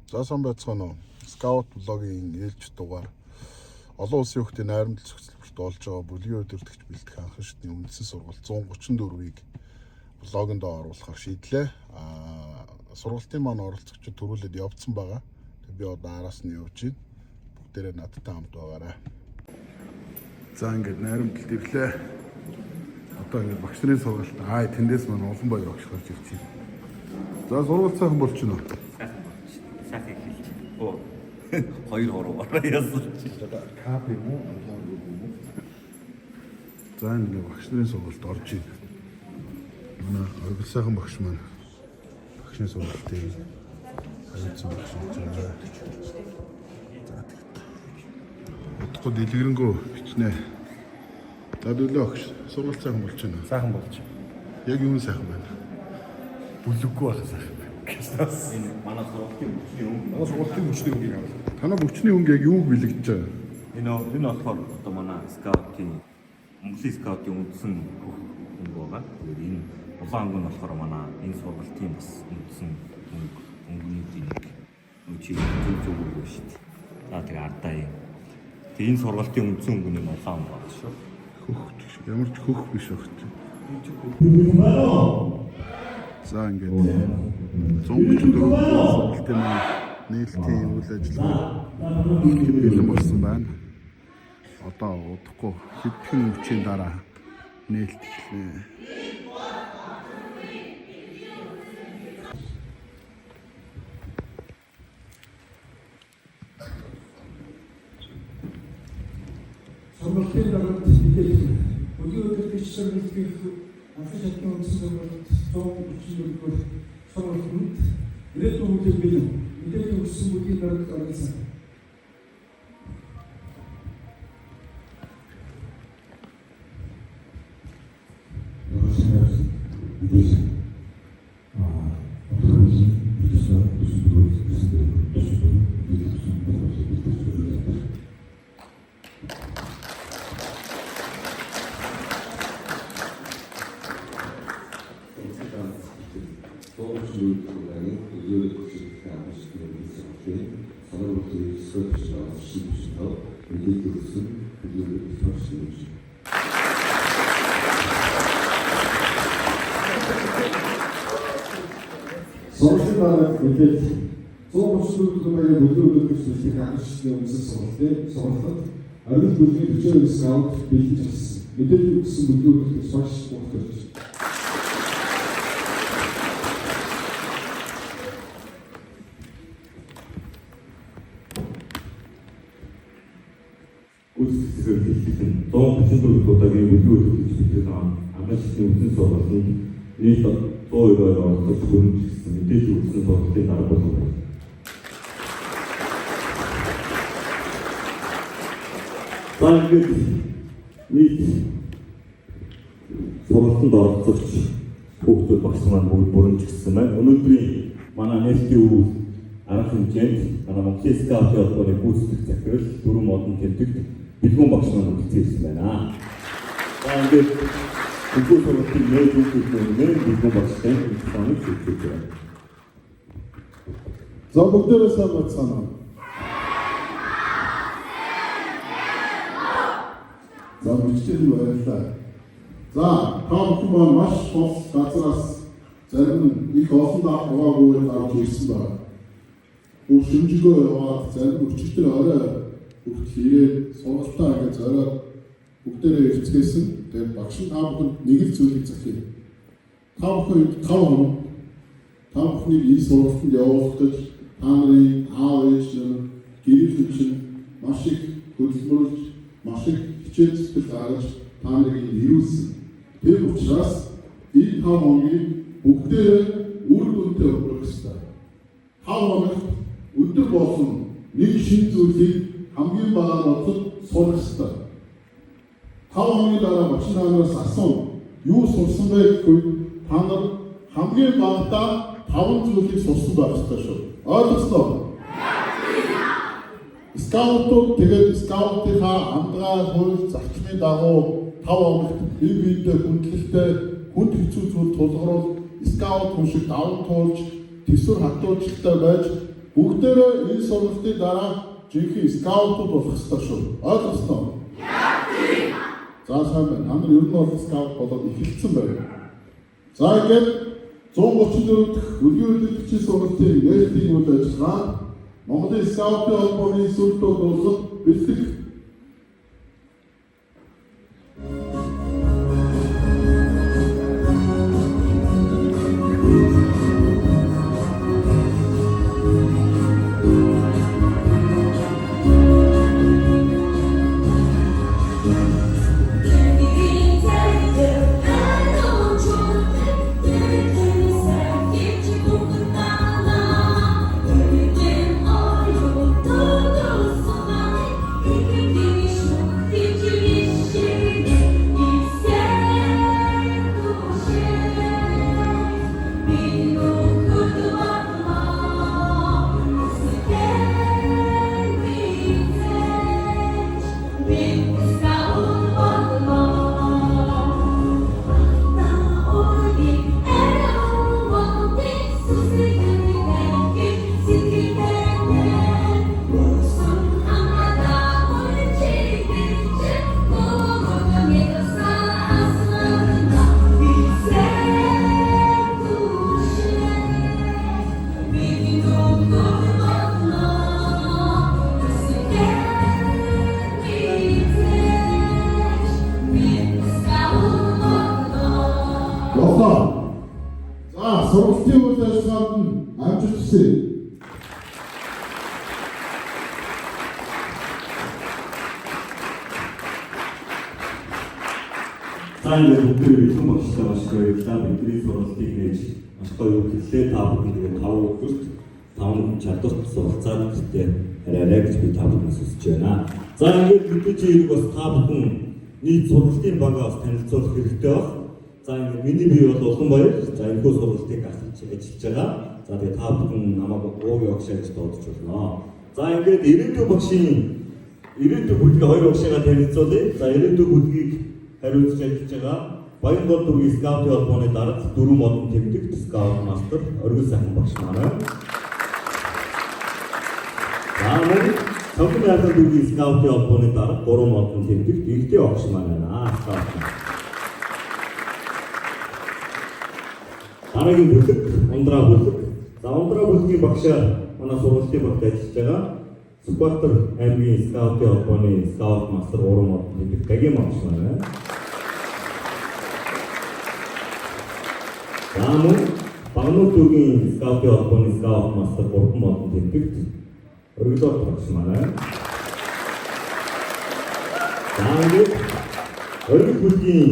За сайн байцгаана уу. Scout блогийн ээлж дугаар олон улсын хүүхдийн найрамдал зохицолборт болж байгаа бүлгийн удирдагч бэлтгэх анхан шатны үндсэн сургалт 134-ийг блогонд оруулахар шийдлээ. Сургалтын маань оролцогчид төрүүлээд явцсан байгаа. Тэг би одоо араас нь явж байна. Бүгдээрээ надтай хамт байгаарай. За ингээд найрамдалд ирлээ. Одоо ингээд багш нарын сургалт. Аа тэндээс маань олон баяр багш гарч ирж байна. За сургалт сайхан болчихно уу? Сайхан болчих. Сайхан эхэлж. Оо. Хоёр хуруугаар яасан чи. Кап юм уу? Юм уу? За ингэ багш нарын сургалт орж байна. Манай оргил сайхан багш маань багшийн сургалтыг хариуцсан багш болж байгаа. За тэгэд. Удахгүй дэлгэрэнгүй бичнэ. За дөлөө багш сургалт сайхан болж байна. Сайхан болж. Яг юу сайхан байна? Бүлэггүй байх сайхан байна. Гэснээс. Энэ манай сургалтын хүчний өнгө. Манай сургуулийн хүчний өнгийг авах. Танай бүчний өнгө яг юуг бэлэгдэж байгаа? Энэ болохоор одоо манай скаутын Монголын скаутын үндсэн хөх өнгө байгаа. Тэгээд энэ улаан өнгө нь болохоор манай энэ сургалтын бас үндсэн өнгө өнгөнүүдийн нэг. Нөө чи зөв зөв үгүй шүү дээ. За тэгээ ардаа юм. Тэгээ энэ сургалтын үндсэн өнгө нь улаан өнгө байна шүү. Хөх ямар ч хөх биш баг чи. За ингээд 134 сургалтын маань нээлтийн үйл ажиллагаа бэлэн болсон байна. Одоо удахгүй хэдхэн мөчийн дараа нээлт эхэлнэ. Сургалтын дараад мэдээлэл. Бүлгийн удирдагч сургалтын анхан шатны үндсэн сургалт 134 дугаар сургалтанд ирээдүйн бүлэг бэлэн. Мэдээлэл өгсөн бүлгийн дараад оролцсон. Сургалтын дараад мэдээлэл 134 дугаар бүлгийн удирдагч бүлгийн анхан шатны үндсэн сургалтын сургалтад оргил бүлгийн 42 скаут бэлдэж авсан. Мэдээлэл өгсөн бүлгийн удирдагч багш Мөнхтөрч. Гүйцэтгэх хэлдэг нь 134 удаагийн бүлгийн удирдагч бэлтгэх анхан шатны үндсэн сургалтанд нийт 192 оролцогч хөрөнгө гэсэн мэдээлэл өгсөн сургалтын дарга болов байна. За ингээд нийт сургалтанд оролцогч хүүхдүүд багш маань бүгд бүрэн жигсэн байна. Өнөөдрийн манай нээлтийн үйл арга хэмжээнд манай Монголын скаутын холбооны гүйцэтгэх захирал дөрвөн модон тэмдэгт Бэлгүүн багш маань хүрэлцэн ирсэн байна. За ингээд энэхүү сургалтын нээж хүүхдүүд нэ Бэлгүүн багштай микрофоныг шийдэж байна. За бүгдээрээ сайн байцгаана уу. За мөчтөнд баярлалаа. За та бүхэн маань маш хол газраас зарим нь их олон даваагүй гарч ирсэн байна. Бүр шимжигөө яваад зарим өчигдөр орой хүртэл ирээд сургалтаа ингээд зориод бүгдээрээ ирцгээсэн. Тэгээд багш нь та бүхэнд нэг л зүйлийг захив. Та бүхэн 5 хоног та бүхнийг энэ сургалтанд явуулах гэж та нарын аав ээж нар гэрийн чинь маш их хөдөлмөрлөж, маш их хичээл зүтгэл гаргаж та нарыг ирүүлсэн. Тэр учраас энэ 5 хоногийг бүгдээрээ үр дүнтэй өнгөрөх ёстой. 5 хоногт өдөр болгон нэг шинэ зүйлийг хамгийн багаар бодоход сурах ёстой. 5 хоногийн дараа багш та нараас асууна. Юу сурсан бэ гэхгүй та нар хамгийн багадаа 5 зүйлийг сурсан байх ёстой шүү. Ойлгосноо? Скаутууд тэгээд скаутынхаа амдгаа хууль зарчмын дагуу 5 хоногт бие биендээ хүндлэлтэй хүнд хэцүү зүйл тулгаруул скаут хүн шиг даван туулж төсвөр хатуучлалтай байж Бүгдээрээ энэ сургалтын дараа жинхэнэ скаутууд болох ёстой шүү. Ойлгосноо? За сайн байна. Та нар ер нь бол скаут болоод эхэлсэн байна. За ингээд 134 дахь бүлгийн удирдагчийн сургалтын нээлтийн үйл ажиллагаа Монголын скаутын холбооны сүлдөө дуусах бэлтгэх. Боллоо. За сургалтын үйл ажиллагаанд нь амжилт хүсье. За ингээд бүгд бэлэн багштай маш их баярлалаа. Бидний сургалтыг нээж маш гоё хэллээ. Та бүхэн тэгээд 5 өдөрт 5 чадварт суралцаад гэртээ хараарай гэж би та бүхнээс хүсэж байна. За ингээд мэдээж хэрэг бас та бүхэн нийт сургалтын багаа бас танилцуулах хэрэгтэй баг. За ингээд миний бие бол Уланбаяр. За энэхүү сургалтыг асууж ажиллаж байгаа. За тэгээд та бүхэн намайг уугийн огшоо гэж дуудаж болно. За ингээд ирээдүйн багшийн ирээдүйн бүлгийн хоёр багшигаа танилцуулъя. За ирээдүйн бүлгийг хариуцж ажиллаж байгаа Баянгол дүүргийн скаутын холбооны дарга дөрвөн модон тэмдэгт скаут мастер Оргил сайхан багш маань. За мөн Цогц найрлагын дүүргийн скаутын холбооны дарга гурван модон тэмдэгт Игтэй багш маань байна. Скаут. Дараагийн бүлэг Ундраа бүлэг. За Ундраа бүлгийн багшаар манай сургалтын багт ажиллаж байгаа Сүхбаатар аймгийн скаутын холбооны скаут мастер гурван модон тэмдэгт Гагийн багш маань байна. За мөн Багнуу дүүргийн скаутын холбооны скаут мастер гурван модон тэмдэгт Оргилоор багш маань байна. За ингээд Оргил бүлгийн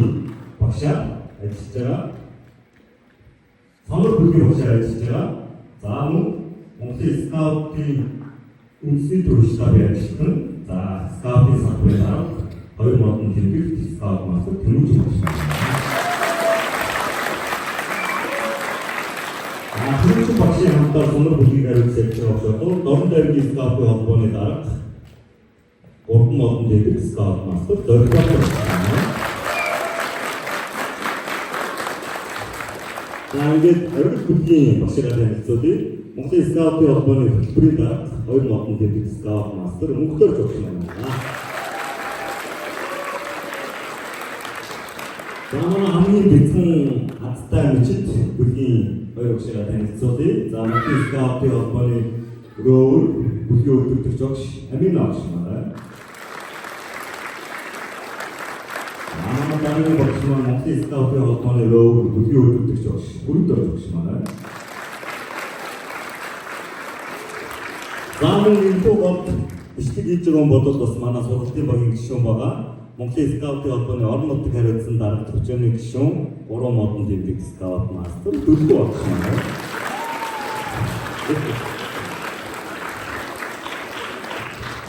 багшаар ажиллаж байгаа Самар бүлгийн багшаар ажиллаж байгаа. За мөн Монголын скаутын үндэсний төвийн штабын ажилтан. За скаутын салбарын дарга хоёр модон тэмдэгт скаут мастер Тэмүүлж багш маань байна. Тэмүүлж багшийн хамтаар Сунар бүлгийг хариуцж ажиллаж байгаа багш болон Дорнод аймгийн скаутын холбооны дарга гурван модон тэмдэгт скаут мастер Зоригбаатар багш маань. За ингээд Оргил бүлгийн багшигаа танилцуулъя. Монголын скаутын холбооны хөтөлбөрийн дарга хоёр модон тэмдэгт скаут мастер Мөнхтөр багш маань байна. За манай хамгийн бяцхан азтай мчид бүлгийн хоёр багшигаа танилцуулъя. За Монголын скаутын холбооны рөөр бүлгийн өдөртөгч багш Амина багш маань байна. Манай дараагийн багш маань Монголын скаутын холбооны рөөр бүлгийн өдөртөгч багш Бүрэн багш маань байна. За мөн энэхүү гол бичлэг хийж байгаа хүн бол бас манай сургалтын багийн гишүүн байгаа. Монголын скаутын холбооны орон нутаг хариуцсан дарга төвчөөний гишүүн гурван модон тэмдэг скаут мастер Дөлгөө багш маань байна.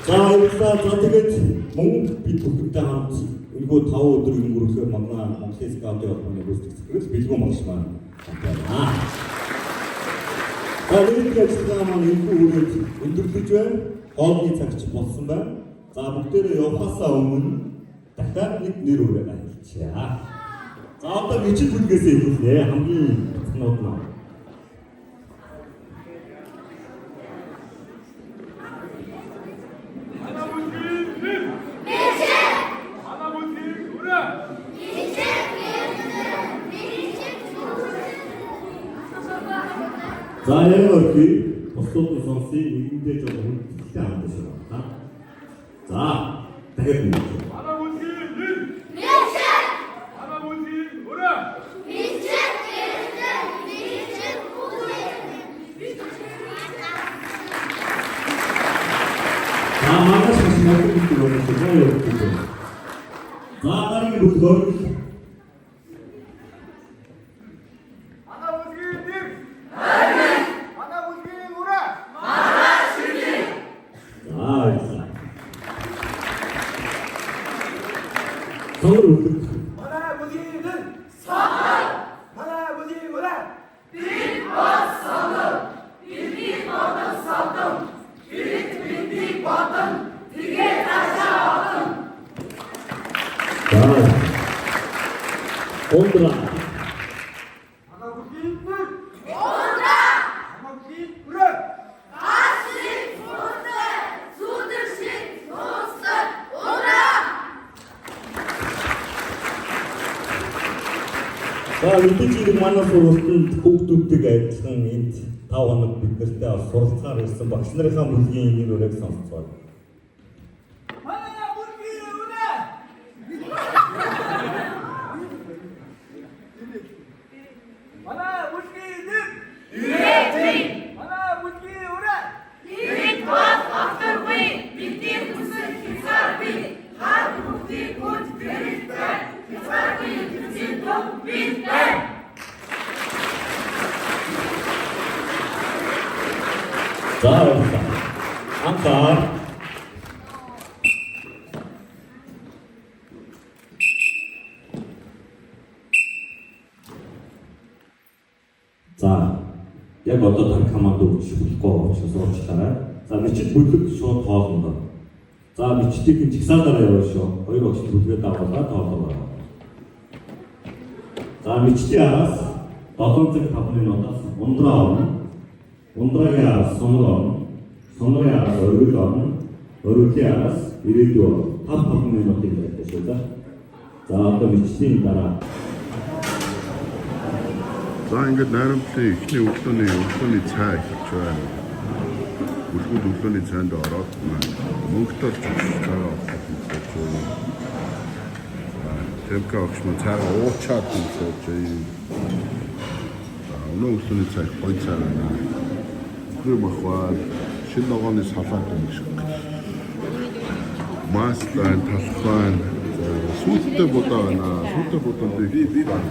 За баярлалаа. За тэгээд мөн бид бүхэнтэй хамт энэхүү 5 өдөр өнгөрүүлэхээр манай Монголын скаутын холбооны гүйцэтгэх захирал Бэлгүүн багш маань хамт байна. За нэрийн ажиллагаа маань энэхүү үрээд өндөрлөж байна. Хоолны цагч болсон байна. За бүгдээрээ явхаасаа өмнө дахиад нэг нэр үрээ хэлчихье. За одоо бичиг бүлгээс эхэлнэ. Хамгийн бяцхнууд маань. За яг өрхий бусдууд нь сонсъё, нэгэндээ жоохон хүндэтгэлтэй хандаж байна. За дахиад нэг. Манай бүлгийн нэр. Манай бүлгийн өрөө. За манайш маш мянга гэдэг юм шиг гоё явдаг. За дараагийн бүлэг оргил. Манай бүлгийн нэр. Манай бүлгийн өрөө. За баярлалаа. Сонор бүлэг. Манай бүлгийн нэр. Сонор. Манай бүлгийн өрөө. За. Ундра. Манай бүлгийн нэр. Ундра. Манай бүлгийн өрөө. За мэдээж хэрэг манай сургалтанд хүүхдүүдтэйг адилхан энд 5 хоног бид нартай бас суралцахаар ирсэн багш нарынхаа бүлгийн нэр үрээг сонсцгоо. Манай бүлгийн өрөө. Манай бүлгийн нэр. Манай бүлгийн өрөө. Бид бол огторгүй, бидний хүсэл хязгааргүй, хар хүүхдийн хүнд гэрэлтэй, хязгааргүй ертөнцийн дунд бид байна. За баярлалаа. Анхаар За яг одоо тань команд өгч болохгүй учраас уучлаарай. За бичил бүлэг шууд хоолндоо. За бичдгийг нь жигсаалаараа явна шүү. Хоёр багш бүлгээ дагуулаад хоолоо. За бичдийн араас 7 цаг 5 минутаас ундраа орно. Ундрагийн араас сунар орно. Сунарын араас оргил орно. Оргилын араас ирээдүй орно. 5 5 минутын зайтай шүү за. За одоо бичдийн дараа. За ингээд найрамдлын эхний өглөөний цай эхэлж байна. Бүлгүүд өглөөний цайнд ороод мөнгөтэй цай авах гэж байна. За Темка огш маань цайгаа уучаад сууж байна. За өнөө өглөөний цай их гоё цай байна. Өглөө мах байна. Шинэ ногооны салат юм шиг. Маслан, талх байна. За сүйтэй будаа байна. Сүйтэй будаа би байна.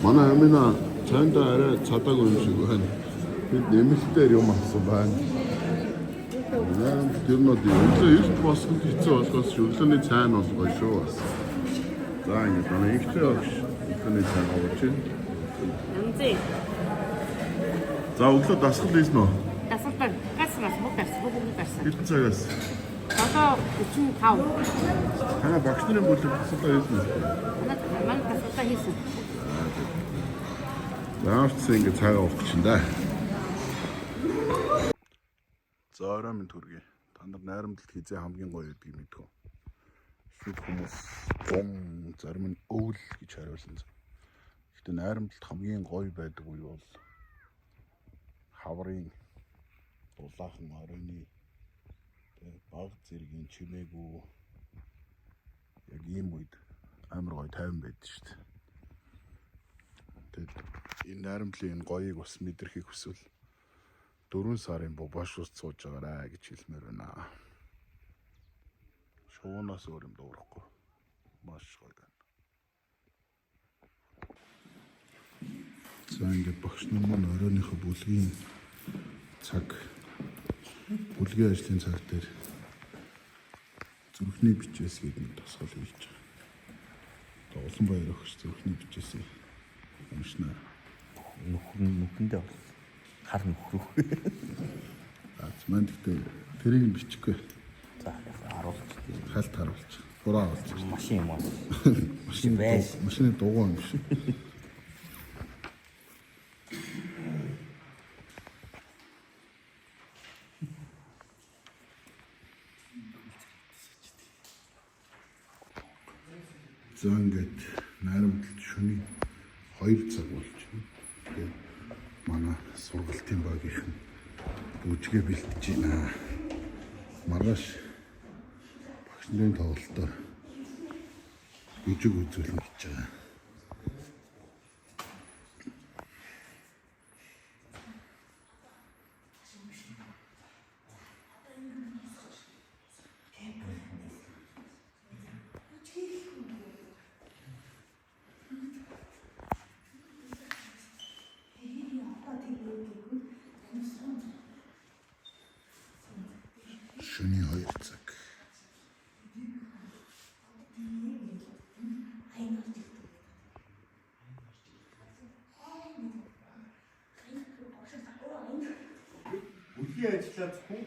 Манай амина цайндаа арай цадаагүй юм шиг байна. Бид нэмэлтээр юм авсан байна. Тэр нь өглөө эрт босгох хэцүү болохоос өглөөний цай нь бол гоё шүү бас. За ингээд манай ихтэй огш өглөөний цай авч байна. Нэмзээ. За өглөө дасгал хийсэн үү? Дасгал гарсан бүгд гарсан, бүгд гарсан. Хэдэн цагаас? 7:35. Танай багш нарын бүлэг дасгалаа хийсэн үү? Манай дасгалаа хийсэн. Заавч ингээд цайгаа уух гэж байна да. За орой минь төргий. Та нар найрамдалт хизээ хамгийн гоё гэдгийг мэдв. Ихэнх хүмүүс зун, зарим нь өвөл гэж хариулсан. Гэхдээ найрамдалт хамгийн гоё байдаг үе бол хаврын дулаахан оройны баг зэргийн чимээгүй яг ийм үед амар гоё тайван байдаг шүү дээ. Тэгээд энэ найрамдлын энэ гоёыг бас мэдрэхийг хүсвэл 4 сарын бобош ус сууж байгаарай гэж хэлмээр байна. Шуунаас өөр юм дуурахгүй. Маш гоё байна. За ингээд багш нар маань оройныхоо бүлгийн цаг, бүлгийн ажлын цаг дээр зүрхний бичээс гэдэг нэг тасгал хийж байгаа. Одоо Уланбаяр өгч зүрхний бичээсээ уншнаа. Нүхэндээ бол хар нөхрөх. За манд гэхдээ тэрийг нь бичихгүй. За харуулж тийм. Хальт харуулж. Хураа харуулж. Машин юм аа. Машины Байж. Машины дугуй юм шиг. За ингээд найрамдалт шөнийн 2 цаг болж байна. Тэгээд манай Сургалтын багийнх нь бүжгээ бэлтэж байна. Маргааш багш нарын тоглолтоор бүжиг үзүүлнэ гэж байгаа. Шөнийн 2 цаг. Бүлгийн ажлаа зөвхөн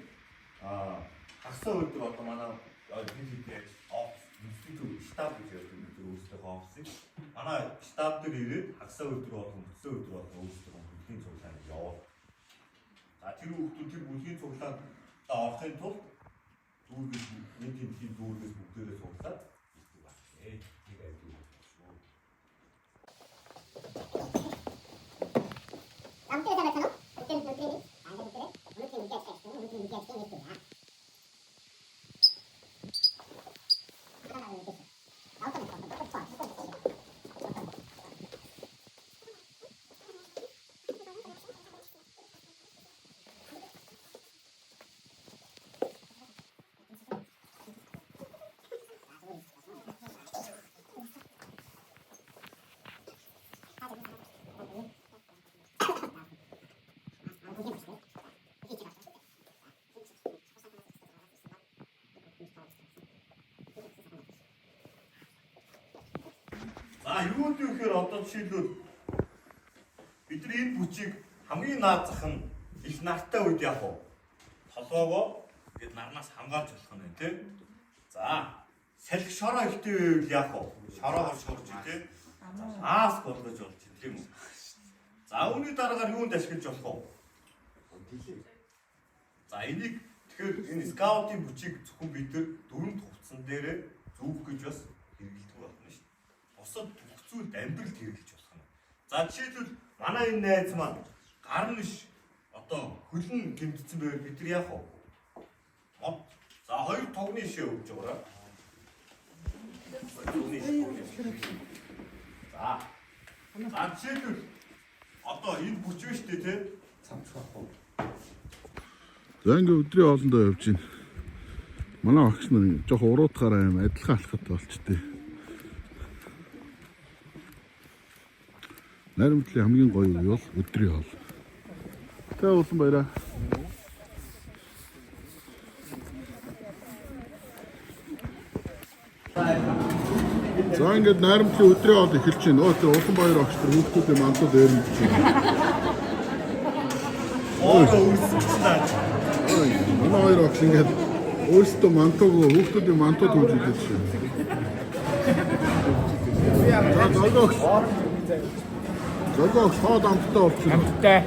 хагасаа өдөр одоо манай хэд ажил офис институт штаб гэж ярьдаг бид нар өөрсдийнхөө офисыг манай штаб дээр ирээд хагасаа өдөр болгон бүтсэн өдөр болгон өөрсдийнхөө бүлгийн цуглаанд яваад. За тэр хүүхдүүд тэр бүлгийн цуглаанд орохын тулд дүүргээс нэг тэмдгийн дүүргээс бүгдээрээ цуглаад ирдэг байна. Нэг айлгүй шүү. За юу гэхээр одоо жишээлбэл бид нар энэ бүчийг хамгийн наад зах нь их нартай үед яах вэ? Толгоогоо ингээд нарнаас хамгаалж болох нь байна тий. За салхи шороо ихтэй байвал яах вэ? Шороогоор шорж тий. Маск болгож болж тийм үү? За үүний дараагаар юунд ашиглаж болох вэ? За энийг тэгэхээр энэ скаутын бүчийг зөвхөн бид нар дөрөв хувцсан дээрээ зүүх гэж бас хэрэглэдэг болно шүү дээ. Бусад бүх зүйлд амьдралд хэрэглэж болох нь. За жишээлбэл манай энэ найз маань гар нь одоо хөлн гэмтсэн байвал бид нар яах вэ? Мод. За хоёр тугны шээ өгж байгаарай. Тугны шээ. За. За жишээлбэл одоо энэ бүч биш үү те? За ингээ өдрийн хоолндоо явж байна. Манай багш нар жоох уруутгаараа юм адилхан алхахад болчтой. Найрамдлын хамгийн гоё үе бол өдрийн хоол. Тэ уулан баяраа. За ингээд найрамдлын өдрийн хоол эхэлж байна. Өө тэр улан баяр багш нар хүүхдүүдийн мантууд өрнөж байна. Өөрөө үрсчихлээ. Ой, манай хоёр багш ингээд өөрсдөө мантууг хүүхдүүдийн мантуу түүж идэж байна. За зогоогч. Зогоогч хоод амттай болчихно. Амттай.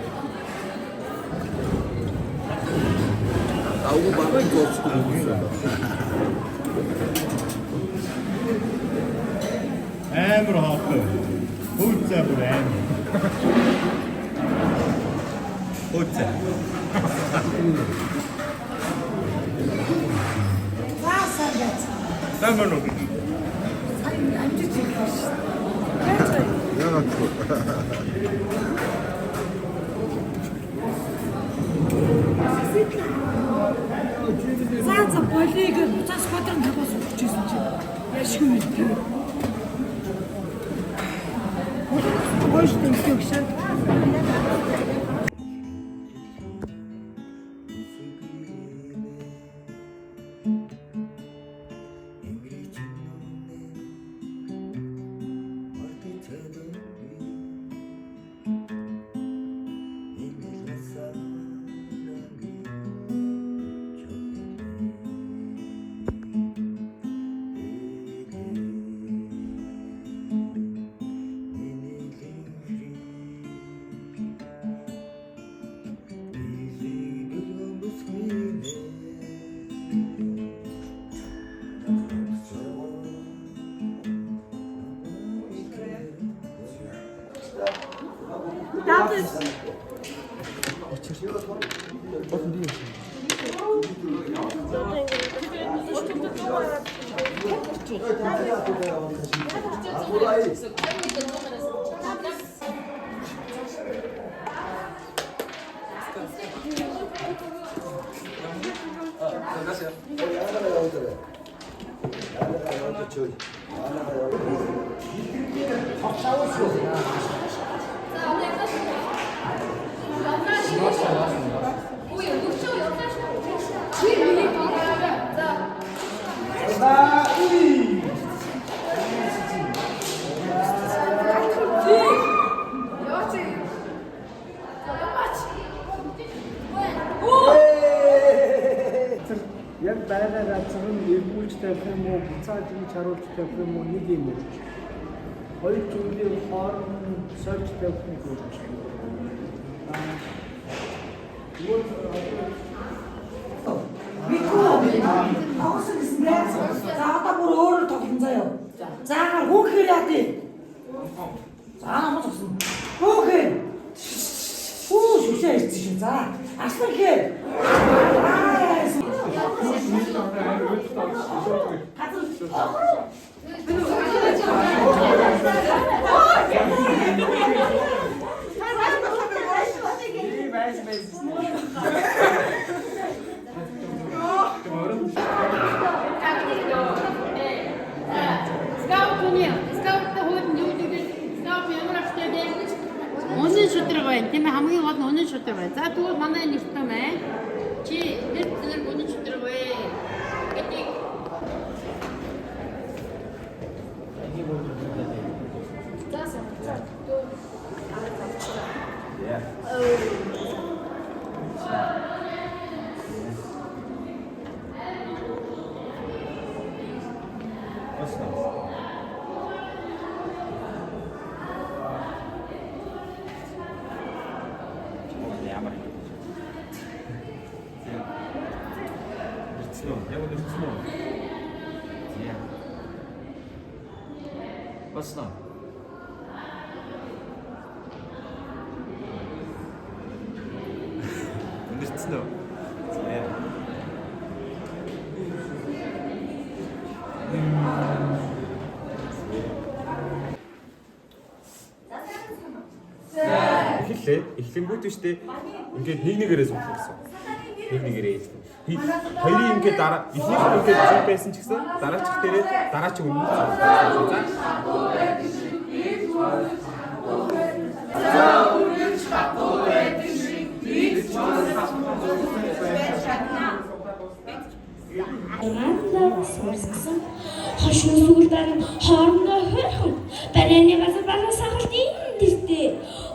Ауг багын зооцтой хүмүүс. Амар хоотой. Хөөцөө бүр амар. Хөөцөө. Заасан гэж. Амар нүг. Сайн амжиж ирлээ шүү. Яагаад ч вэ? За за болиг буцаас квадран таваас өгчээсэн чинь яшгүй мэдээ. Гош тэмдэг шин. Яг байгаа газар нь эргүүлж тавих юм уу, буцааж ингэж харуулж тавих юм уу нэг юм уу. Хоёр зүйлийн хооронд сольж тавих нэг өөрчлөлт. Мэдгүй. Тоглосон гэсэн бэ? За одоо бүр өөрөөр тоглон заяа. За хүүхээр яа тий. За намайг зогсон. Хүүхээр. Хүү шүшээ ирсэн шүү. За аслан хээр. Аа. Скаут хүний скауттай хууль нь юу гэдэг скаут ямар авчтай бэ? Үнэн шударга байна. Тийм ээ, хамгийн гол нь үнэн шударга байна. За тэгвэл манай нэртэй маань чи нэр тэнэр үнэн шударга вэ гэдэг. Ямар. Нэрцэн үү? Яг нэрцэн үү? За. Басна. Нэрцэн үү? За. Эхэллээ. Эхлэнгүүт нь штэ ингээд нэг нэгээрээ суулгах гэсэн. Нэг нэгээрээ. Хоёрын ингээд дараа эхнийх нь ингээд зөв байсан ч гэсэн дараачих дээрээ дараачих өмнө суулгах. За. Ранда сурсгсан хошин сүлдэр хоорондоо хөрхөн барааны газар бараа сахалт энэ дэртээ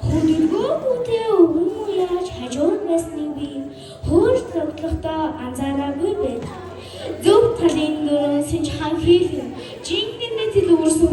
хөдөлгөө бүтээ өвгөн уяаж хажууд байсныг би хөөр тоглохдоо анзаараагүй байд. Зөв талын дөрөн сэнж хан хийх жингэнэ дэлгүүрсэн.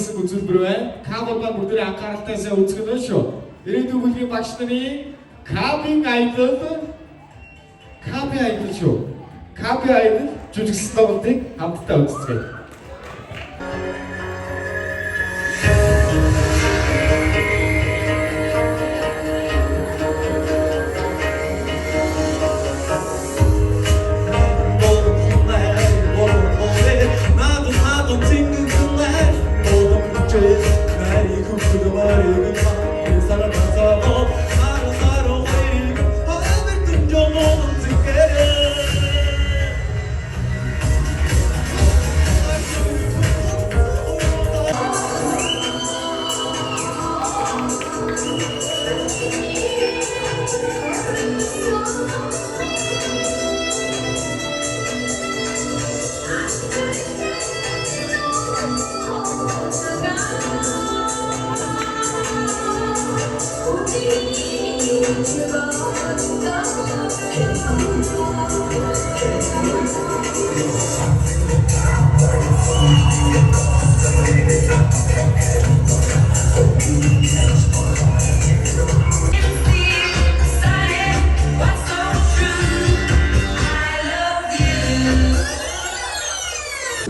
зориулсан үзүүлбэр байна. Кабууд маань бүгдээ анхааралтай сайн үзэх нь шүү. Ирээдүйн бүлгийн багш нарын Кабын аялал, Кабын аялал шүү. Кабын аялал жүжиглсэн тоглолтыг хамтдаа үзцгээе.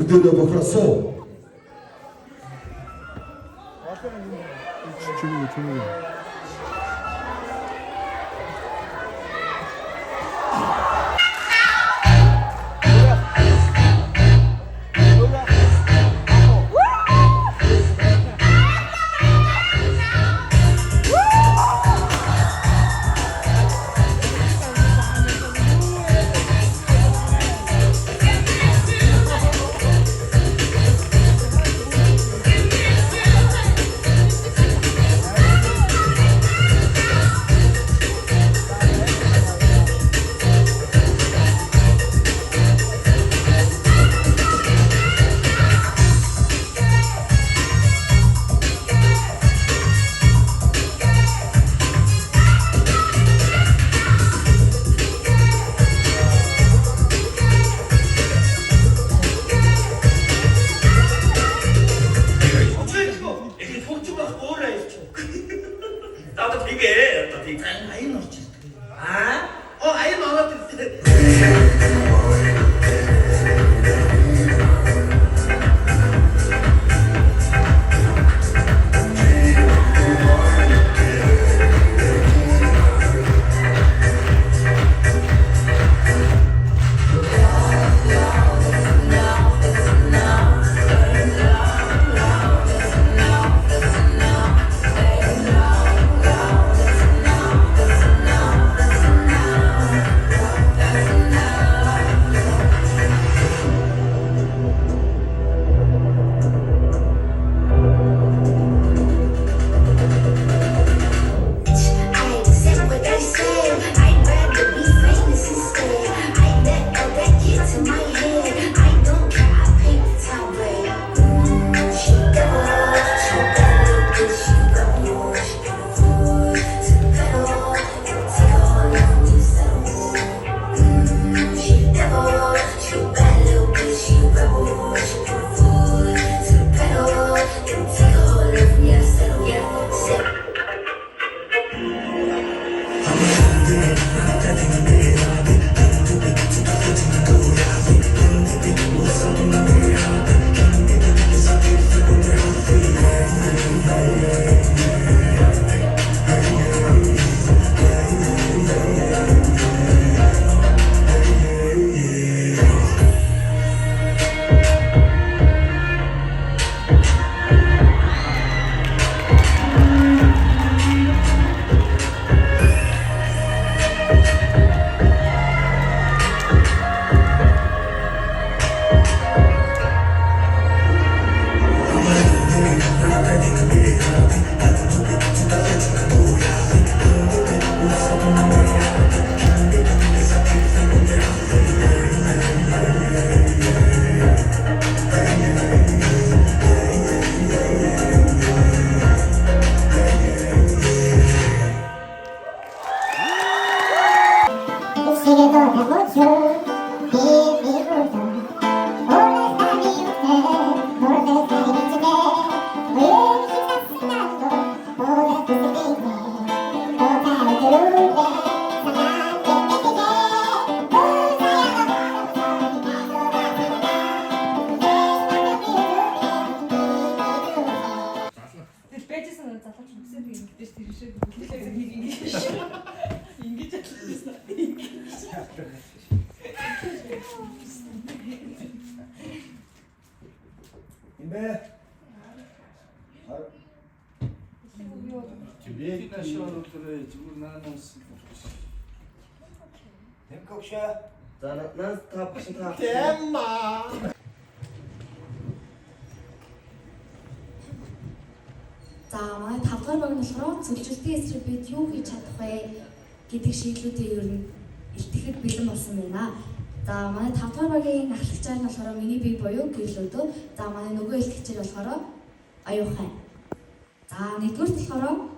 Өдөөдөө бохросоо. Чимээ чимээ. 나도 되게 또 되게 아이 넣지. 아? 어 아이 넣어. I said what I said. I'd rather be famous instead. I let all that get to my head. I don't care. I paint the town red. She devil, she bad little bitch. She rebel. She put her foot to the pedal. And take all of me settle. She devil, she bad little bitch. She rebel. She put her foot to the pedal. And take all of me settle. Yeah, settle. Чи наши оруулаарай зүгээр наанаас. Тэмкогшаа. За наас та багш та. За, манай 5 дугаар баг нь болохоор зөвлөлтийн эсрэг бид юу хийж чадах вэ гэдэг шийдлүүдийг ер нь илтгэхэд бэлэн болсон байна. За, манай 5 дугаар багийн ахлагчаар нь болохоор миний бие буюу гэрлөөдөө. За, манай нөгөө илтгэгчээр болохоор аюухай. За, нэгдүгüрт болохоор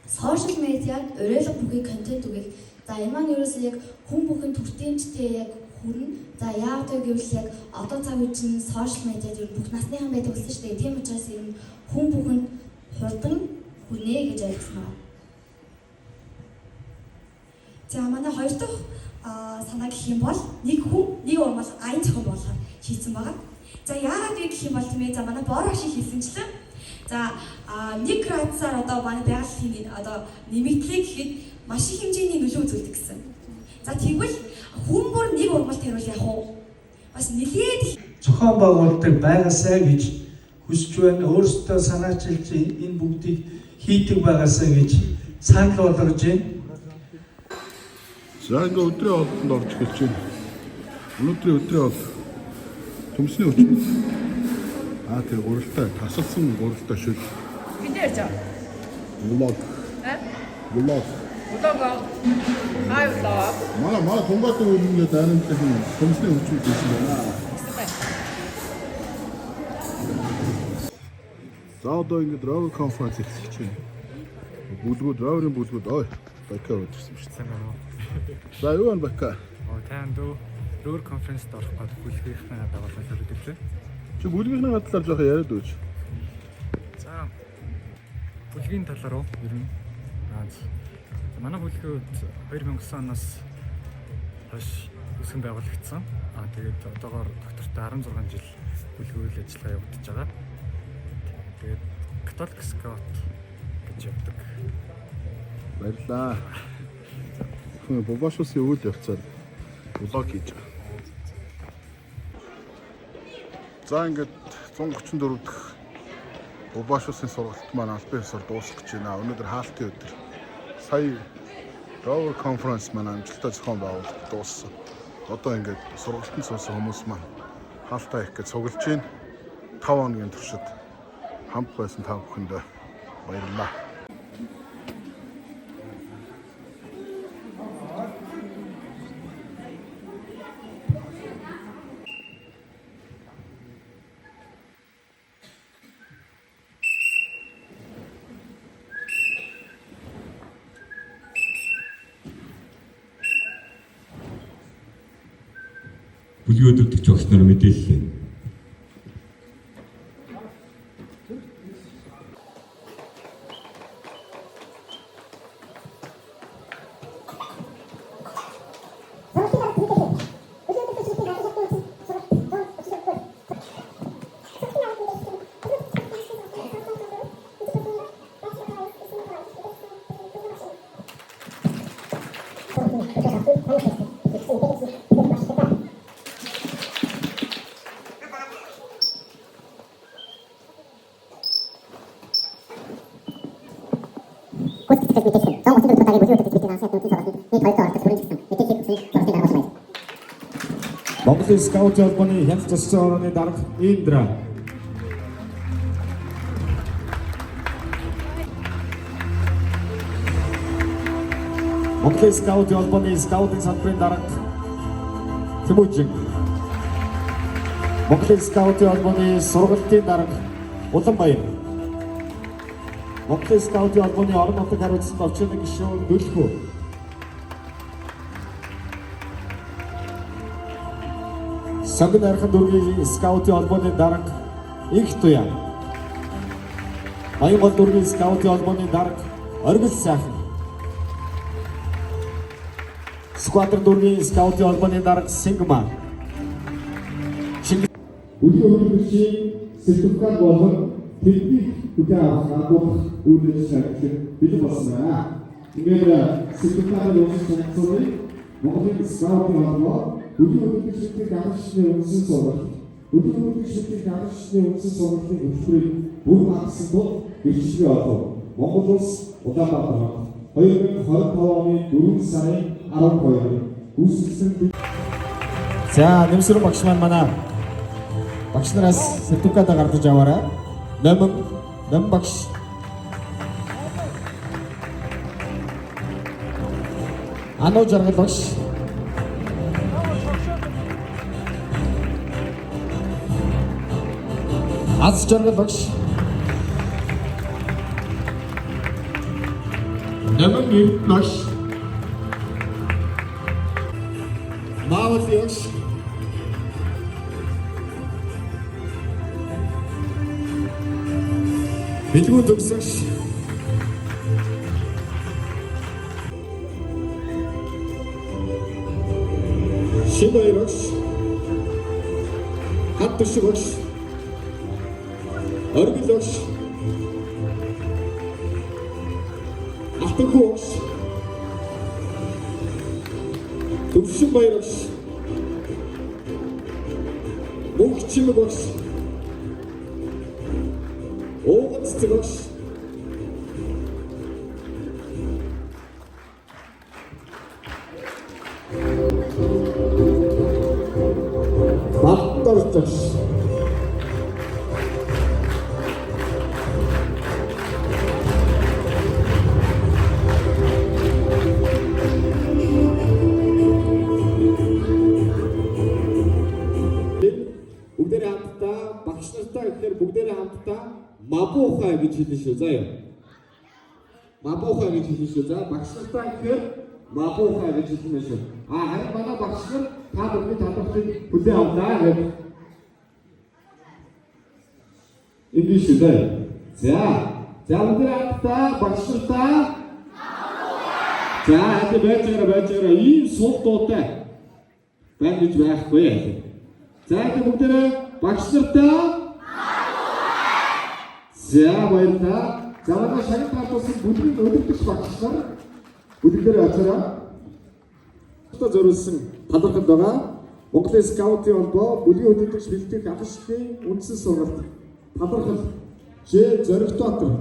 сошиал медиад уриалга бүхий контент үгэх. За, энэ маань ерөөсөө яг хүн бүхэн төртөмжтэй яг хүрнэ. За, яагаад вэ гэвэл яг одоо цаг үе чинь сошиал медиад ер нь бүх насныхан байдаг болсон шүү дээ. Тийм учраас ер нь хүн бүхэнд хурдан хүрнэ гэж ойлгосон байна. За, манай хоёр дахь санаа гэх юм бол нэг хүн нэг урмал аян зохион байгуулахаар шийдсэн байгаа. За, яагаад вэ гэх юм бол тийм ээ, за, манай бор шиг хэлсэнчлэн за 1 градусаар одоо манай байгалийн одоо нэмэгдлээ гэхэд маш их хэмжээний нөлөө үзүүлдэг гэсэн. За, тэгвэл хүн бүр нэг урмалт хариул яах вэ? Бас нэлээд их Зохион байгуулдаг байгаасай гэж хүсэж байна. Өөрсдөө санаачилж энэ бүгдийг хийдэг байгаасай гэж санал болгож байна. За, ингээ өдрийн хоолтонд орж эхэлж байна. Өнөөдрийн өдрийн хоол төмсний өчмөл. Аа, тэр гуралтай, тасалсан гуралтай шөл. Бид ярьж байгаа. Vlog. Аа? Vlog. Vlog. Хай vlog. Манай тунгаатын үлмээ дайрамтлах юм төмсний өчмөл гэсэн байна. За, одоо ингээ Rover conference эхлэх гэж байна. Бүлгүүд, Rover-ын бүлгүүд, ой, бака өрсөн шүү дээ. Сайн байна уу? За, юу байна, бака? Оо, танд үү? Rover conference-д орох гээд бүлгийнхээ дагуулсан хэрэглээ. Чи бүлгийнхээ талаар жоохон яриад өгч. За, бүлгийн талаар уу ер нь. Аа, манай бүлгийн хувьд 2009 оноос хойш үүсгэн байгуулагдсан. Аа, тэгээд одоогоор доктортой 16 жил бүлгийн үйл ажиллагаа явагдаж байгаа. Тэгээд Католик скаут гэж явдаг. Баярлаа. Хүн Бубашусын үйл явцаар vlog хийж байгаа. За, ингээд 134 дахь Бубашусын сургалт маань албан ёсоор дуусах гэж байна. Өнөөдөр хаалтын өдөр. Сая Rover conference маань амжилттай зохион байгуулалт дууссан. Одоо ингээд сургалтанд суусан хүмүүс маань хаалтаа их гэж цуглаж байна. 5 хоногийн туршид хамт байсан та бүхэндээ баярлалаа. Бүлгийн өдөртөгч багш нар мэдээллээ. Монголын скаутын холбооны хяналт засгийн орооны дарга Индра. Монголын скаутын холбооны скаутын салбарын дарга Тэмүүжин. Монголын скаутын холбооны сургалтын дарга Уланбаяр. Монголын скаутын холбооны орон нутаг хариуцсан товчооны гишүүн Дүлхүү. Сонгон архан дүүргийн скаутын холбооны дарга Инх Туяа. Баянгол дүүргийн скаутын холбооны дарга Оргил Сайхан. Сквадрон дүүргийн скаутын холбооны дарга Сингма. Бүлгийн өдөртөгчийн сертификат болон тэднийг хүлээн авах агуулгах үйл ажиллагаа эхлэх бэлэн болсон байна. Ингээд сертификатын унших санхцуудыг Монголын скаутын холбоо, бүлгийн өдөртөгчдийн дагалдчны үндсэн сургалт, бүлгийн өдөртөгчдийн дагалдчны үндсэн сургалтын хөтөлбөрийг бүр хагасан тул гэрчлэгээ олгов. Монгол улс Улаанбаатар хот 2025 оны 4 сарын 12-нд гүйцэтгсэн. За, нэмсрэн багш маань манай багш нараас сертификат гаргаж аваарай. Номин, Номин багш. Ануу жаргал багш. Аз жаргал багш. Номин Эрдэнэ багш. Маавал багш. Бэлгүүн төгс багш. Шинбаяр багш. Хат төшөг багш. Оргил багш. Алтанхүү багш. Төвшин баяр багш. Мөнх чимэг багш. Ууган цэцэг багш. Баттар багш. Бүгдээрээ хамтдаа багш нартай гэхээр бүгдээрээ хамтдаа мабуухай гэж хэлнэ шүү заа юу. Мабуухай гэж хэлнэ шүү. За, багш нартай гэхээр мабуухай гэж хэлнэ шүү. А харин манай багш нар та бүхний талархлыг хүлээн авлаа гэж. Ингэ шүү заа юу. За, за бүгдээрээ хамтдаа багш нартай. За, хад байж байгаа байж байгаа ийм сул дуутай байна гэж байхгүй. За, ингэ бүгдээрээ багш нартай. За, баярлалаа. За, манай шагнал гардуулсан бүлгийн өдөртөгч багш нар бүлэг дээр очоорой. Одоо зориулсан талархал байгаа. Монголын скаутын холбоо бүлгийн өдөртөгч бэлтгэх аль шатны үндсэн сургалт талархал Ж Зоригтбаатар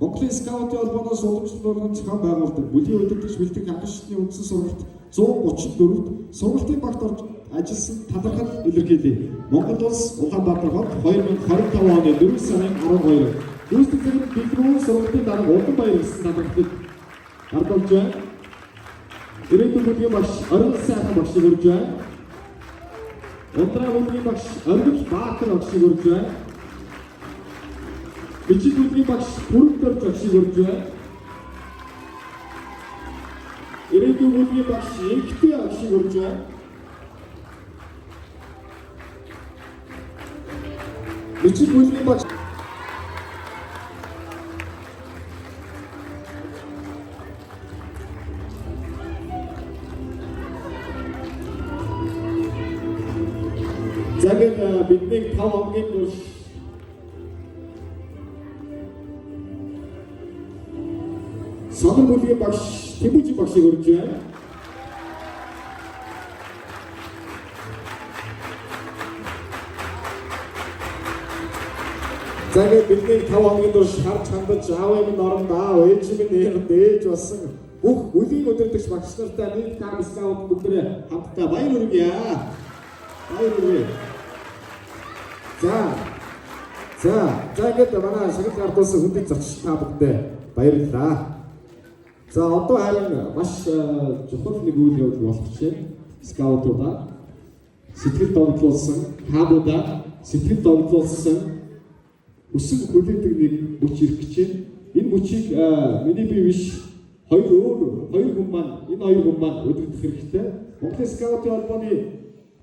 Монголын скаутын холбооноос уламжлалт болгон зохион байгуулдаг бүлгийн өдөртөгч бэлтгэх аль шатны үндсэн сургалт 134-т сургалтын багт орж ажилласан талархал илэрхийлье. Монгол улс Улаанбаатар хот 2025 оны 4 сарын 12-нд гүйцэтгэх захирал Бэлгүүн сургалтын дарга Улам баяр гэсэн талархлыг гардуулж байна. Ирээдүйн бүлгийн багш Оргил сайхан багшийг урьж байна. Ундраа бүлгийн багш Оргил Баатар багшийг урьж байна. Бичиг бүлгийн багш Бүрэн багшийг урьж байна. Ирээдүйн бүлгийн багш Энхтэй багшийг урьж байна. Бичиг бүлгийн багш За, ингээд бидний 5 хоногийн турш Сонор бүлгийн багш Тэмүүжин багшийг урьж байна. За, ингээд бидний 5 хоногийн турш харж хандаж аавын минь оронд аав, ээжийн минь нэрд ээж болсон бүх бүлгийн удирдагч багш нартай нийт кам скаут бүгдээ хамтдаа баяр хүргье. Баяр хүргье. За. За, за ингээд манай шагнал гардуулсан хүндэт зочид та бүхэндээ баярлалаа. За, одоо харин маш чухал нэг үйл явдал болох чинь скаутуудаа сэтгэл догдлуулсан, кабуудаа сэтгэл догдлуулсан өсөн хүлээдэг нэг мөч ирэх гэж байна. Энэ мөчийг миний бие биш, хоёр өөр хоёр хүн маань, энэ хоёр хүн маань удирдах хэрэгтэй. Монголын скаутын холбооны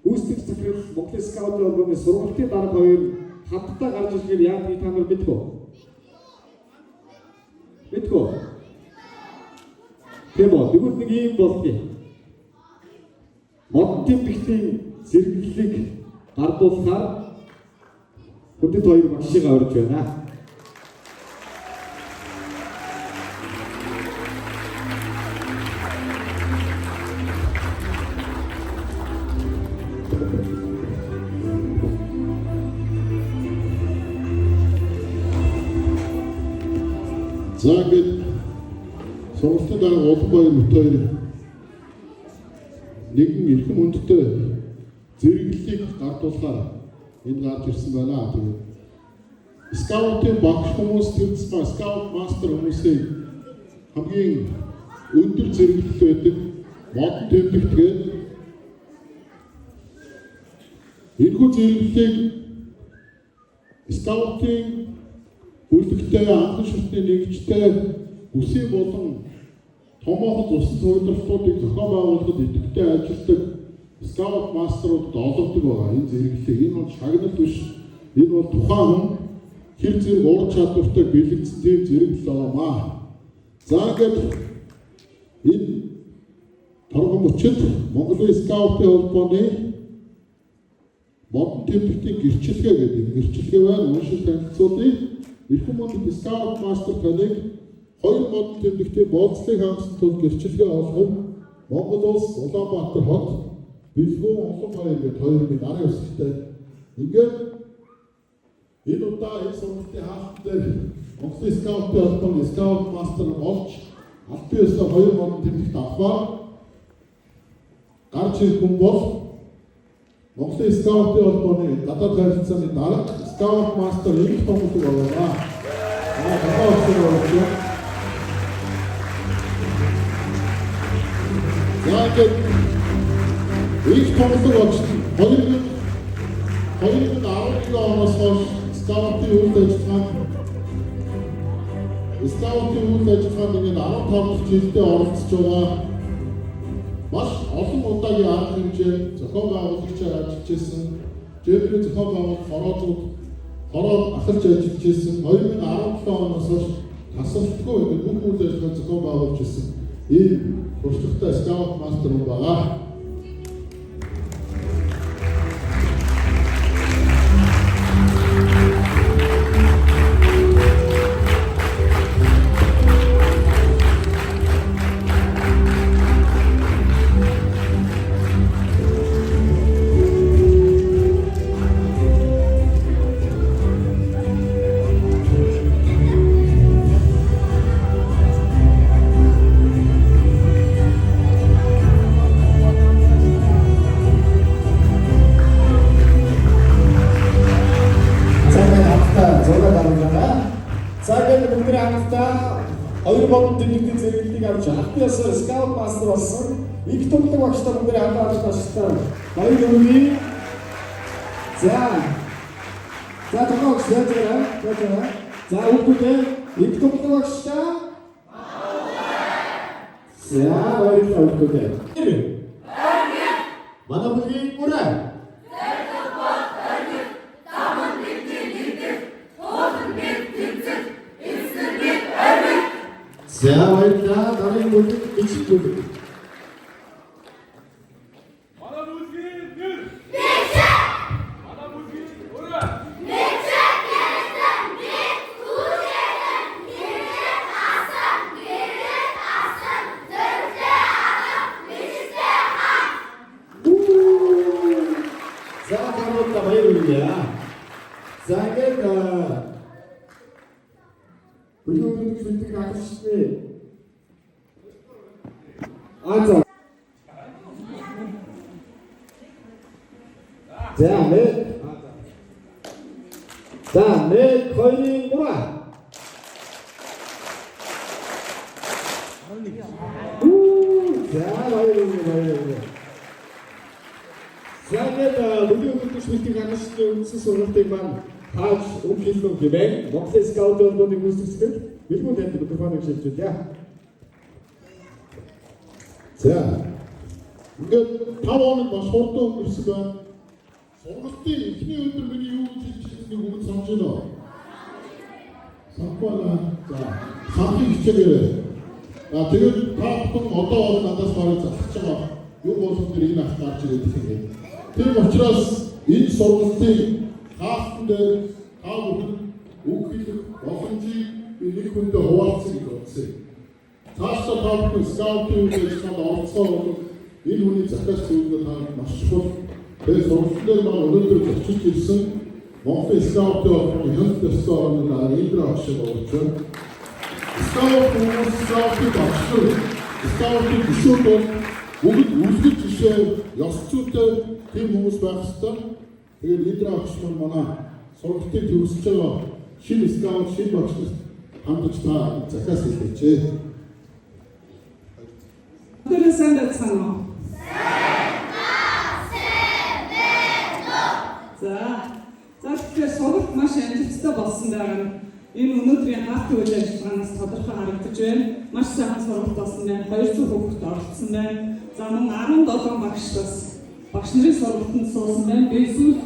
гүйцэтгэх захирал, Монголын скаутын холбооны сургалтын дарга хоёр хамтдаа гарч ирэхээр яадгийг та нар мэдэх үү? Мэдэх үү? Тийм үү? Тэгвэл нэг ийм болдгийг. Модон тэмдэгтийн зэрэглэлийг гардуулахаар хүндэт хоёр багшийг орж байна. За, ингээд сургалтын дараа Уланбаяр бит хоёр нэгэн эрхэм хүндтэй зэрэглэлийг гардуулахаар энд гарч ирсэн байна. Тэгээд скаутын багш хүмүүс, тэр скаут мастер хүмүүсийн хамгийн өндөр зэрэглэл байдаг модон тэмдэгт гээд энэхүү зэрэглэлийг скаутын бүлэгтэй, анхан шатны нэгжтэй үсийн болон томоохон цусан цуглуултуудыг зохион байгуулахад идэвхтэй ажилладаг скаут мастеруудад олгодог байгаа энэ зэрэглэлийг. Энэ бол шагнал биш. Энэ бол тухайн хүн хэр зэрэг ур чадвартай бэлэгдсэн тийм зэрэглэл байгаамаа. За, ингээд энэ торгон мөчид Монголын скаутын холбооны модон тэмдэгтийн гэрчлэгээ гэдэг гэрчлэгээ байна. Уншил танилцуулъя. Эрхэм хүндэт скаут мастер таныг хоёр модон тэмдэгтийн болцлыг хангасан тул гэрчлэгээ олгов. Монгол улс, Улаанбаатар хот, Бэлгүүн Уланбаяр гэдэг хоёр нэг арын үсгтэй. Ингээд энэ удаа энэ сургалтын хаалтан дээр Монголын скаутын холбооны скаут мастер болж албан ёсоор хоёр модон тэмдэгт авахаар гарч ирэх хүн бол Монголын скаутын холбооны гадаад харилцааны дарга скаут мастер Инх Томлог байгаа. Аа, гадаад болсон. За, ингээд Инх Томлог болж 2011 оноос хойш скаутын үйл ажиллагаанд ингээд 15 дахь жилдээ оролцож байгаа. Маш олон удаагийн арга хэмжээ зохион байгуулагчаар ажиллаж байсан. Жэбрийн зохион байгуулалт хороолууд хороод ахалж ажиллаж байсан. 2017 оноос хойш тасралтгүй ингээд бүх үйл ажиллагаа зохион байгуулж байсан. Ийм туршлагатай скаут мастер хүн байгаа. За, ингээд хамтдаа зураг авах байгаа. За, ингээд бүгд хамтдаа хоёр модон тэмдэгтийн зэрэглэлийг авч албан ёсоор скаут мастер болсон Инх Томлог багштай бүгд хамтдаа ажиллаж баяр хүргэе. За. За, тогоо багш яаж байгаа? Яаж байгаа? За, хүүхдүүдээ, Инх Томлог багштай. За, баярлалаа, хүүхдүүдээ. Манай бүлгийн үрээ. За, баярлалаа. Дараагийн бүлэг бичиг бүлэг. Манай бүлгийн нэр. Манай бүлгийн өрөө. За, тамуудаа баяр хүргэе. За, ингээд бүлгийн өндөг шүлдэг агшны. А, за. За, нэг. За, нэг, хоёр, гурав. За, баяр хүргэе, баяр хүргэе. За, ингээд бүлгийн өндөг шүлдэг агшны үндсэн сургалтыг маань хааж үг хэлнэ хэмээн Монголын скаутын холбооны гүйцэтгэх Бэлгүүн танд микрофоныг шилжүүлье. За. Ингээд 5 хоног маш хурдан өнгөрсөн байна. Сургалтын эхний өдөр миний юу гэж хэлж ирснийг бүгд санаж байна уу? Санахгүй байна. За, санахыг хичээгээрэй. За, тэгээд та бүхэн одоо бол надаас барыг залхаж байгаа. Юу болгон дээр энэ ах гарч ирээд их юм. Тийм учраас энэ сургалтын хаалтан дээр та бүхэн үг хэлэх боломжийг би нэг хүндээ хуваалцъя гэж бодсон юм. Цаашдаа та бүхэн скаутын үйл ажиллагаанд оролцохоор бол энэ хүний захиас зөвлөгөө та маш чухал. Тэгээд сургалтын дээр маань өнөөдөр зочилж ирсэн Монголын скаутын холбооны хяналт ёстой орны дараа Индра агшиг болж байна. Скаут хүмүүс, скаутын багш нар, скаутын гишүүд бол бүгд үлгэр жишээ, ёс зүйтэй тийм хүмүүс байх ёстой. Тэгээд Индра багш маань манай сургалтыг төвсөж байгаа шинэ скаут, шинэ багш нарт хандаж та захиас хэлээч. Бүгдээрээ сайн байцгаана уу? За. За, тэгэхээр сургалт маш амжилттай болсон байгаа нь энэ өнөөдрийн хаалтын үйл ажиллагаанаас тодорхой харагдаж байна. Маш сайхан сургалт болсон байна. 200 хүүхэд оролцсон байна. За, мөн 17 багш бас багш нарын сургалтанд суусан байна. Би сүүлд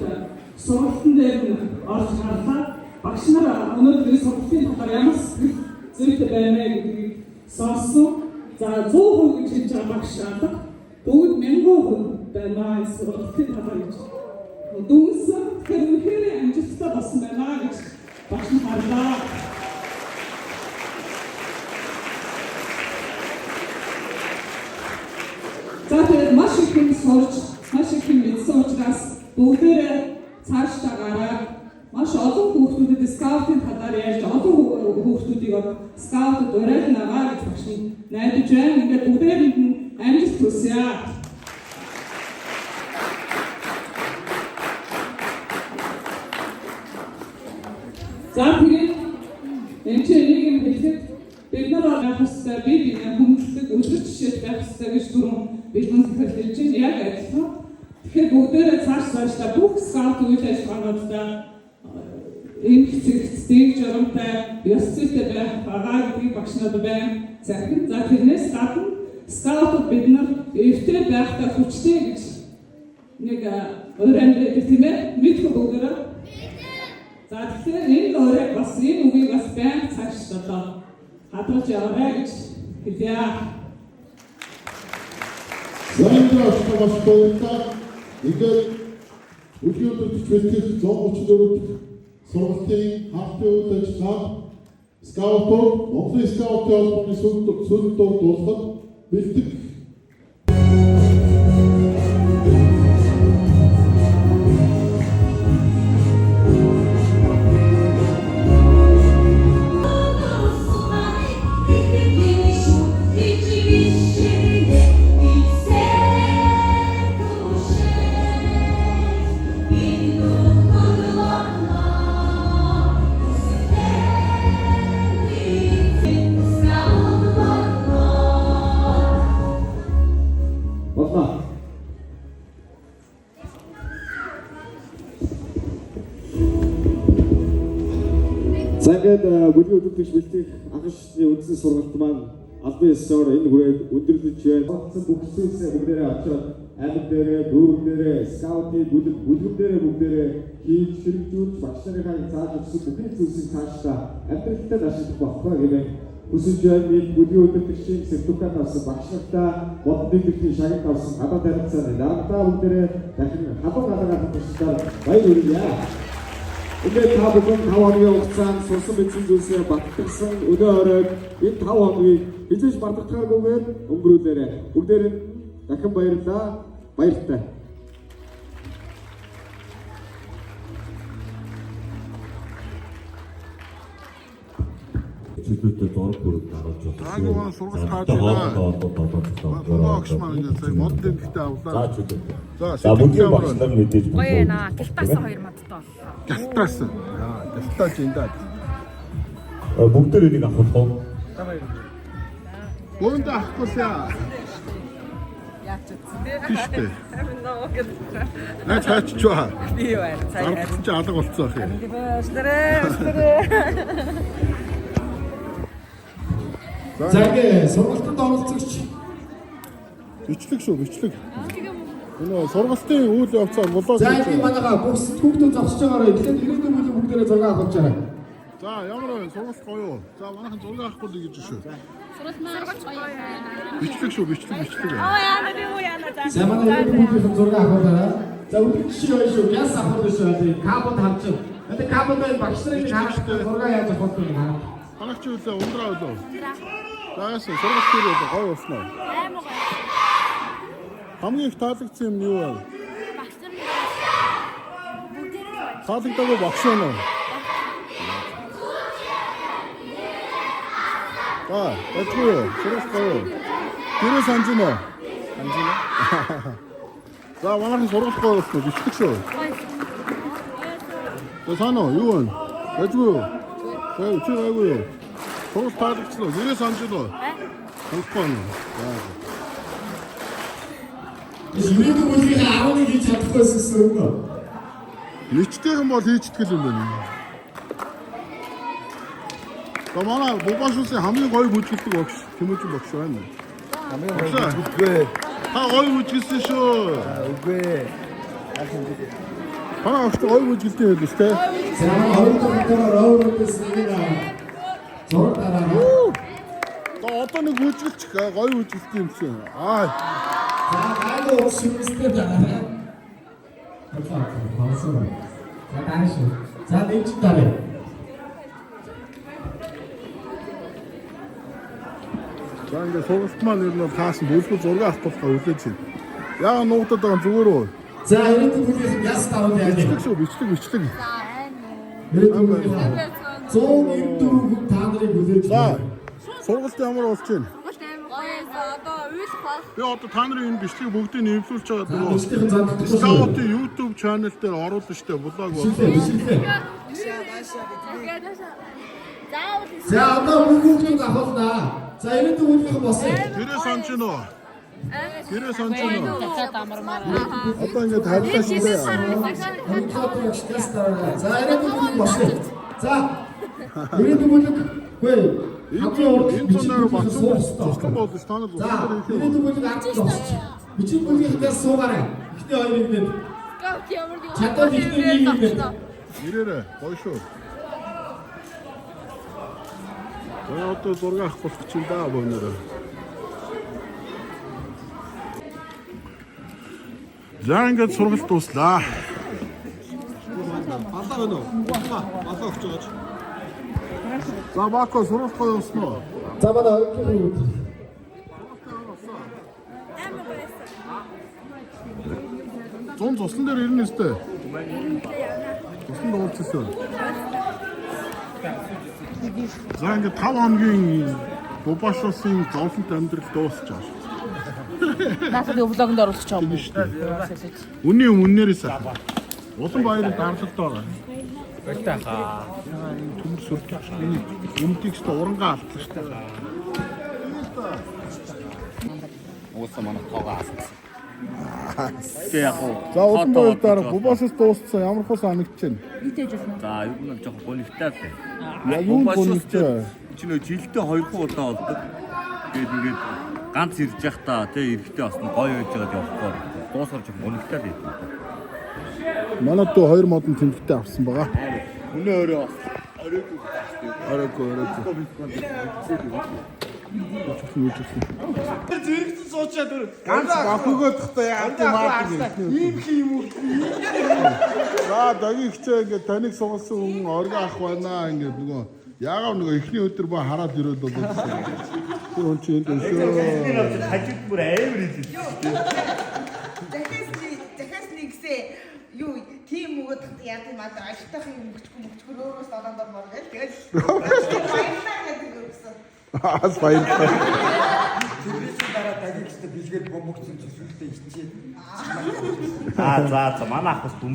сургалтын дээр нь орж харлаа. Багш нар өнөөдрийн сургалтын талаар ямар сэтгэл зүйтэй байна вэ гэдгийг сонссон. За, 100% гэж хэлж байгаа багш алга. Бүгд 1000% байна энэ сургалтын талаар гэж дүнсэн. Тэгэхээр үнэхээр амжилттай болсон байна гэж багш нь харлаа. За, тэгээд маш их юм сурч, маш их юм мэдсэн учраас бүгдээрээ цаашдаа гараад маш олон хүүхдүүдэд скаутын талаар ярьж, олон хүүхдүүдийг скаутад уриалнаа гэж багш нь найдаж байна. Ингээд бүгдээрэнд нь амжилт хүсье. За, тэгээд энэ чинь нэг юм хэлэхэд бид нар байх ёстой, би биенээ хүндлдэг, үлгэр жишээ байх ёстой гэж түрүүн бэлгүүн захирал хэлж байна. Яг адилхан. Тэгэхээр бүгдээрээ цаашдаа бүх скаут үйл ажиллагаануудаа энэ хэсэгт дэг журамтай, ёс зүйтэй байх байгаа гэдгийг багш нар байна. Захин. За, тэрнээс гадна скаутууд бид нар эвтэй байхдаа хүчтэй гэж нэг уриан байдаг, тийм ээ? Мэдэх үү бүгдээрээ? За, тэгэхээр энэ уриаг бас, энэ үгийг бас байнга цааш одоо хадгалж яваарай гэж хэлье. За, Индра багш маш баярлалаа. Ингээд бүлгийн өдөртөж бэлтгэх 134 дахь сургалтын хаалтын үйл ажиллагаанд скаутууд Монголын скаутын холбооны сүүлд дуулахад бэлтгэх Болно. За, ингээд бүлгийн өдөртөгч бэлтгэх анхан шатны үндсэн сургалт маань албан ёсоор энэ хүрээд өндөрлөж байна. Суралцсан бүх зүйлсээ бүгдээрээ очиод аймаг дээрээ, дүүрэг дээрээ, скаутын бүлэг, бүлгэн дээрээ бүгдээрээ хийж хэрэгжүүлж, багш нарынхаа зааж өгсөн бүхий зүйлсийг цаашдаа амьдралтад ашиглах болтугай хэмээн хүсэж байна. Нэг бүлгийн өдөртөгчийн сертификат авсан багш нартаа, модон тэмдэгтийн шагналт авсан гадаад харилцааны дарамтаа бүгдээрээ дахин халуун галаагаар татагчдаар баяр хүргье. Ингээд та бүхэн 5 хоногийн хугацаанд сурсан мэдсэн зүйлсээ баттгасан өнөө оройг, энэ 5 хоногийг хэзээ ч мартагдахааргүйгээр өнгөрүүлээрэй. Бүгдээрэнд нь дахин баярлалаа. Баяртай. Чөлөөтэй зураг бүрэг даруулж болно. За, манай сургалт За, хаад хоолтой байна. холбоотой Манай багш маань ингээд сая мод тэмдэгтээ авлаа. За, чөлөөтэй. За, За, бүлгийн ямар багш нар мэдээж Гоё байна. Гялтаасан хоёр модтой боллоо. Гялтаасан. Яа, гялтаач энэ даа. Бүгдээр энийг авах уу? Бөөндө авахгүй яа. Яаж ч утсан тий. Тийш дээ. Амин нөө гэдэг. Наа цааччваа. Би юу аа цаа. Заргсан чи алга болцсон ах юм. Баярлалаа. Баярлалаа. За, ингээд сургалтанд оролцогч Бичлэг шүү, бичлэг. Энэ сургалтын үйл явцаар блог За, хийж ингээд байгаа. манайха бүх сэтгүүгтэн зогсож байгаараа эхлээд 94 бүлэг бүгдээрээ зураг авах авчаарай. За, ямар вэ? Сургалт гоё юу? За, манайхан зураг авахгүй л гэж шүү. Сургалт маш гоё байна. Бичлэг шүү, бичлэг, бичлэг. Аа, яана би юу яана за. За, манай 94 бүлгийн зураг авахаарай. За, үлгэр жишээ байна шүү. Гяс авах шүү. Кабод харж байна. Тэгээ кабод байна, багш нарыг харах, зураг яаж авах вэ харах. Манайх чи үлээ ундраа үлээ. За, яасан сургалт дээр үлээ гоё болсон уу? Амар гоё. Хамгийн их таалагдсан юм нь юу вэ? Багш нар бүгдээрээ л Таалагдаагүй багш байна уу? За, болгүй юу? Сургалт гоё юу? Гэрээ санаж байна уу? Санаж байна. За, манайхан сургалт гоё болсон уу? Бичлэг шүү. За, санаа уу? Юу вэ? Болгүй юу? За, чи гайгүй юу? Сургалт таалагдсан уу? Гэрээ санаж байна уу? Санахгүй байна уу? За. Ирээдүйн бүлгийн 11 хийж чадахгүй байсан гэсэн үг үү? Нэгтгэх юм бол хийчихдэг юм байна. За манай Бубашуусын хамгийн гоё бүжгэлдэг багш Тэмүүжин багш байна. Хамгийн гоё бүжгэлдэггүй. Та гоё бүжгэлсэн шүү. Үгүй ээ. Манай багш гоё бүжгэлдэг юм биш үү? За хоёр дахь удаараа Роверээс нэг зураг дараарай. За одоо нэг бүжгэлчих гоё бүжгэлдэг юм шиг. Аа. За гайгүй шүмстэй дараарай. За дарааш. За дэмжин даръя. За ингээд сургалт маань ер нь бол таасан бүлгүү зураг авах болохоо хүлээж байна. Яагаад нуугдаад байгаа юм зүгээр үү? За ирээдүйн бүлгийн яс даваад яа. Бичлэг шүү, бичлэг бичлэг. Ирээдүйн бүлгийн 194 хүн та нарыг хүлээж За сургалт ямар болж байна? Одоо уйлах баг. Би одоо та нарын энэ бичлэгийг бүгдийг нэмлүүлж байгаа дөө. Бичлэгийн зам Скаутын YouTube channel дээр оруулна штэ блог Бичлээ, бичлээ. За одоо бүх хүүхдүүд авахлаа. За ирээдүйн бүлгийн босон. Гэрээ санаж байна уу? Гэрээ санаж байна уу? Цацаад амармаар. Одоо ингээд харилцаа шүү дээ. За ирээдүйн бүлэг босон. За ирээдүйн бүлэг үгүй хамгийн урд Энэ зунаар батсан туслан болж та нар За ирээдүйн бүлэг ард зогсож. Бичиг бүлгийнхээс суугаарай. Эхний хоёрыг нэт. Чадвал эхний нэг нэт. Ирээрээ гоё шүү. За одоо зураг авах болох чинь да бөөнөрөө. За ингээд сургалт дууслаа. Балаа байна уу? Балаа өгч байгаач. За Бако сургалт гоё болсон уу? За манай хоёрын үед. Зун цуслан дээр ирнэ өстэй. Цуслан дуулчихсан. За ингээд 5 хоногийн Бубашуусын зовлонт амьдрал дуусч байгаа шүү. Наасад влогонд оруулах ч юм уу. Үнийн юм үннээрээ сайхан. Улан баярын дарлалт байгаа. Баяртай хаа. Яа энэ төмөр сүрдэж миний өмдийг ч урангаа алдлаа шүү дээ. Уусаа манай тоогоо асуусан. Тэгээ яг уу. За улан баяр дараа Бубашуус дууссан ямар хөө санагдаж байна? За ер нь бол жоохон гонигтай л байна. Яг юу гонигтай? Чи нөө жилдээ 2 удаа болдог. Тэгээд ингээд ганц ирж явах та тий эрэхтэй бас гоё байж байгаад явахгүй. Дуусгаар жоохон гонигтай л байдаг. Манай дүү хоёр модон тэмдэгтэй авсан байгаа. Өнөө өрөө бас оройгүй. Оройгүй оройгүй. Зэрэгцэн суучаад өөр. Ганц гавхөгөөд тахта яа гэм аа. Ийм хий юм уу? За дагиг хчээ ингээд таныг сугалсан хүн оргоо ах байна ингээд нөгөө яагаад нөгөө эхний өдөр ба хараад ирээд болоо гэсэн. Тэр хүн чинь энд өшөө. Хажууд бүр амар хэлсэн. Захиас нэгсээ юу тийм өгöd яа тийм аа ажилтайх юм өгчгүй мөгчгүй өөрөөс долоон дор мор гэл тэгэл баярлалаа гэдэг өгсөн. Аас баярлалаа. Тэрнээс дараа дагигчтай бэлгээр бомбогцсон чи сүлдээ ичээд. Аа за за манай ах бас дүн